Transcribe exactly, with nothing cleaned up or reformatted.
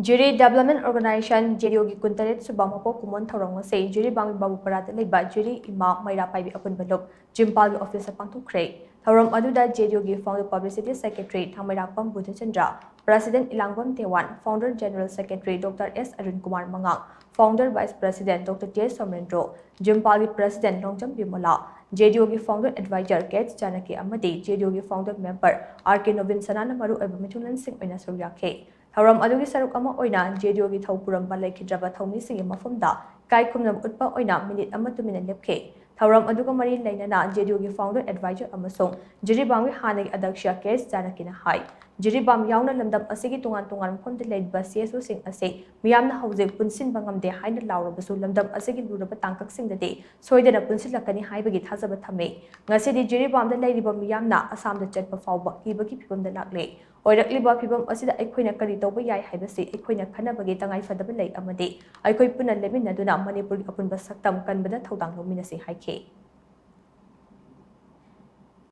ꯖꯤꯔꯤ Development Organization, ꯖꯦꯗꯤꯌꯨꯒꯤ ꯀꯨꯟꯇꯔꯦꯠ ꯁꯨꯕ ꯃꯄꯣꯛ ꯀꯨꯝꯑꯣꯟ ꯊꯧꯔꯝ ꯑꯁꯤ ꯖꯤꯔꯤꯕꯥꯝꯒꯤ ꯕꯥꯕꯨꯄꯔꯥꯗ ꯂꯩꯕ ꯖꯤꯔꯤ ꯏꯃꯥ ꯃꯩꯔꯥ ꯄꯥꯏꯕꯤ ꯑꯄꯨꯟꯕ ꯂꯨꯞ ꯖꯤꯝꯄꯥꯜꯒꯤ ꯑꯣꯐꯤꯁꯇ ꯄꯥꯡꯊꯣꯛꯈ꯭ꯔꯦ꯫ ꯊꯧꯔꯝ ꯑꯗꯨꯗ ꯖꯦꯗꯤꯌꯨꯒꯤ Founder Publicity Secretary Thangmeirakpam Budhachandra, President Ilangbam Tewan, Founder General Secretary Doctor S Arun Kumar ꯃꯉꯥꯡ, Founder Vice President Doctor T S Somendro, ꯖꯤꯝꯄꯥꯜꯒꯤ President ꯂꯣꯡꯖꯝ ꯕꯤꯃꯣꯂꯥ, ꯖꯦꯗꯤꯌꯨꯒꯤ Founder Advisor K H Janaki ꯑꯃꯗꯤ ꯖꯦꯗꯤꯌꯨꯒꯤ Founder Member R K Nobin ꯁꯅꯥꯅ ꯃꯔꯨꯑꯣꯏꯕ ꯃꯤꯊꯨꯡꯂꯦꯟꯁꯤꯡ ꯑꯣꯏꯅ ꯁꯔꯨꯛ ꯌꯥꯈꯤ꯫ ꯊꯧꯔꯝ ꯑꯗꯨꯒꯤ ꯁꯔꯨꯛ ꯑꯃ ꯑꯣꯏꯅ ꯖꯦꯗꯤꯌꯨꯒꯤ ꯊꯧ ꯄꯨꯔꯝꯕ ꯂꯩꯈꯤꯗ꯭ꯔꯕ ꯊꯧꯃꯤꯁꯤꯡꯒꯤ ꯃꯐꯝꯗ ꯏꯀꯥꯏ ꯈꯨꯝꯅꯕ ꯎꯠꯄ ꯑꯣꯏꯅ ꯃꯤꯅꯤꯠ ꯑꯃ ꯇꯨꯃꯤꯟꯅ ꯂꯦꯞꯈꯤ꯫ ꯊꯧꯔꯝ ꯑꯗꯨꯒ ꯃꯔꯤ ꯂꯩꯅꯅ ꯖꯦꯗꯤꯌꯨꯒꯤ Founder Advisor ꯑꯃꯁꯨꯡ ꯖꯤꯔꯤꯕꯥꯝꯒꯤ ꯍꯥꯟꯅꯒꯤ ꯑꯗꯛꯁ꯭ꯌ ꯀꯦ ꯑꯦꯁ ꯖꯥꯅꯀꯤꯅ ꯍꯥꯏ, ꯖꯤꯔꯤꯕꯥꯝ ꯌꯥꯎꯅ ꯂꯝꯗꯝ ꯑꯁꯤꯒꯤ ꯇꯣꯉꯥꯟ ꯇꯣꯉꯥꯟꯕ ꯃꯐꯝꯗ ꯂꯩꯔꯤꯕ ꯁꯤ ꯑꯦꯁ ꯑꯣꯁꯤꯡ ꯑꯁꯤ ꯃꯤꯌꯥꯝꯅ ꯍꯧꯖꯤꯛ ꯄꯨꯟꯁꯤꯟꯕ ꯉꯝꯗꯦ ꯍꯥꯏꯅ ꯂꯥꯎꯔꯕꯁꯨ, ꯂꯝꯗꯝ ꯑꯁꯤꯒꯤ ꯂꯨꯔꯕ ꯇꯥꯡꯀꯛꯁꯤꯡꯗꯗꯤ ꯁꯣꯏꯗꯅ ꯄꯨꯟꯁꯤꯜꯂꯛꯀꯅꯤ ꯍꯥꯏꯕꯒꯤ ꯊꯥꯖꯕ ꯊꯝꯃꯤ꯫ ꯉꯁꯤꯗꯤ ꯖꯤꯔꯤꯕꯥꯝꯗ ꯂꯩꯔꯤꯕ ꯃꯤꯌꯥꯝꯅ ꯑꯁꯥꯝꯗ ꯆꯠꯄ ꯐꯥꯎꯕ ꯀꯤꯕꯒꯤ ꯐꯤꯚꯝꯗ ꯂꯥꯛꯂꯦ꯫ ꯑꯣꯏꯔꯛꯂꯤꯕ ꯐꯤꯚꯝ ꯑꯁꯤꯗ ꯑꯩꯈꯣꯏꯅ ꯀꯔꯤ ꯇꯧꯕ ꯌꯥꯏ ꯍꯥꯏꯕꯁꯤ ꯑꯩꯈꯣꯏꯅ ꯈꯟꯅꯕꯒꯤ ꯇꯉꯥꯏꯐꯗꯕ ꯂꯩ ꯑꯃꯗꯤ ꯑꯩꯈꯣꯏ ꯄꯨꯟꯅ ꯂꯦꯞꯃꯤꯟꯅꯗꯨꯅ ꯃꯅꯤꯄꯨꯔꯒꯤ ꯑꯄꯨꯟꯕ ꯁꯛꯇꯝ ꯀꯟꯕꯗ ꯊꯧꯗꯥꯡ ꯂꯧꯃꯤꯟꯅꯁꯤ ꯍꯥꯏꯈꯤ꯫